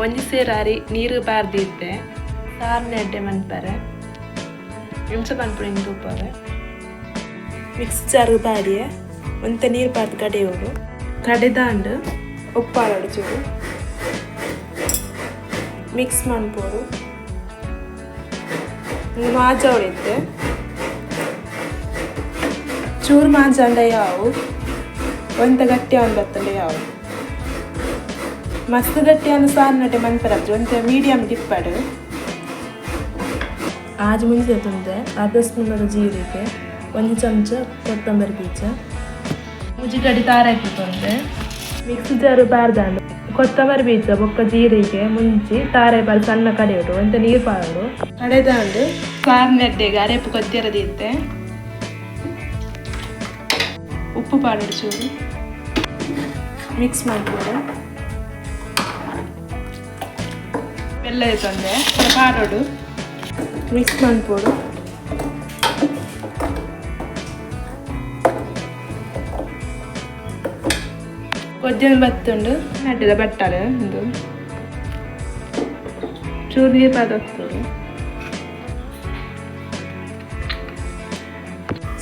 ಒಂಜಿ ಸೇರಾರಿ ನೀರು ಬಾರ್ದಿತ್ತೆ ಸಾರ್ನೆ ಅಡ್ಡೆ ಮನ್ಪರೆ ಇಂಚ ಪನ್ಪುನ ತೂಪವೆ. ಮಿಕ್ಸ್ ಜಾರು ಬಾಡಿಯೆ ಒಂತೆ ನೀರು ಬಾರ್ದು ಕಡೆಯೋಡು. ಕಡೆದಾಂಡ್ ಉಪ್ಪಾಡೋಡು ಚೂರು, ಮಿಕ್ಸ್ ಮನ್ಪೊಡು. ಮಾಜಾವಡಿತ್ತೆ ಚೂರು ಮಾಜಾಂಡ ಯಾವು, ಒಂತೆ ಗಟ್ಟಿ ಅವನ್ ಬತ್ತಂಡ ಯಾವು. ಮಸ್ತ್ ಗಟ್ಟಿ ಸಾರು ನಟೆ ಮನ್ಪರ, ಒಂತೆ ಮೀಡಿಯಂ ಡಿಪ್ಪಡು. ಆಜ್ ಮುಂಚೆ ತುಂದೆ ಅರ್ಧ ಸ್ಪೂನ್ ಜೀರಿಗೆ, 1 ಚಮಚ ಕೊತ್ತಂಬರಿ ಬೀಜ, ಮುಜಿ ಗಡಿ ತಾರಾಕಿ ತೊಂದೆ. ಮಿಕ್ಸ್ ಜಾರು ಬಾರ್ದಾಂಡು ಕೊತ್ತಂಬರಿ ಬೀಜ ಬೊಕ್ಕ ಜೀರಿಗೆ ಮುಂಚಿ ತಾರೆ ಬಾಲ್ ಸಣ್ಣ ಕಡೆಯೋಡು, ಒಂತೆ ನೀರು ಪಾಡೋಡು. ಕಡೆದಾಂಡು ಸಾರು ನೆಡ್ಡೆಗೆ ಅರೆಪು ಕೊದ್ದಿರದಿತ್ತೆ. ಉಪ್ಪು ಪಾಡೋಡು ಚೂರು, ಮಿಕ್ಸ್ ಮಾಡ್ಬೋದು. ಬೆಲ್ಲ ತಂದೆ ಪಾಡೋಡು, ಮಿಕ್ಸ್ ಮಾಡ್ಬೋದು. ಕೊದ್ದಿನ ಬತ್ತುಂಡು ನಟ್ಟಿದ ಬಟ್ಟಾಳೆ ಒಂದು ಚೂರು ನೀರು ಪಾದೋಗ್ತದೆ.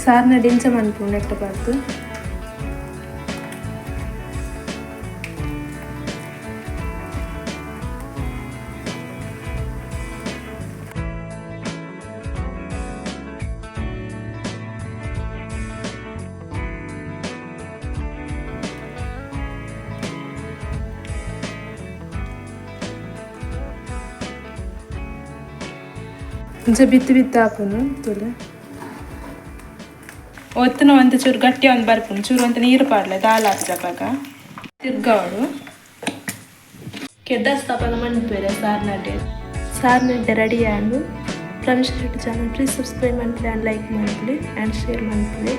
ಸಾರ್ನ ಡಿಂಚ ಮನ್ಪು ನೆಟ್ಟ ಪಾತು. ಇಂಚ ಬಿತ್ತು ಬಿತ್ತು ಆಪುನು ತುಲೆ. ಒತ್ತುನ ಒಂತೆ ಚೂರು ಗಟ್ಟಿ ಒಂದು ಬರ್ಪುನು. ಚೂರು ಒಂತೆ ನೀರು ಪಾಡ್ಲೆ, ದಾಲ್ ಹಾಕ್ತಪಾಗ ತಿರ್ಗಾವಡು. ಕೆದ್ದಸ್ತಪಾಗ ಮನ್ಪೇರೆ ಸಾರ್ನಡ್ಡೆ. ಸಾರ್ನಡ್ಡೆ ರೆಡಿ ಆಂಡು. Pramish Shetty channel please subscribe ಮನ್ಪುಲೆ and like ಮನ್ಪುಲೆ and share ಮನ್ಪುಲೆ.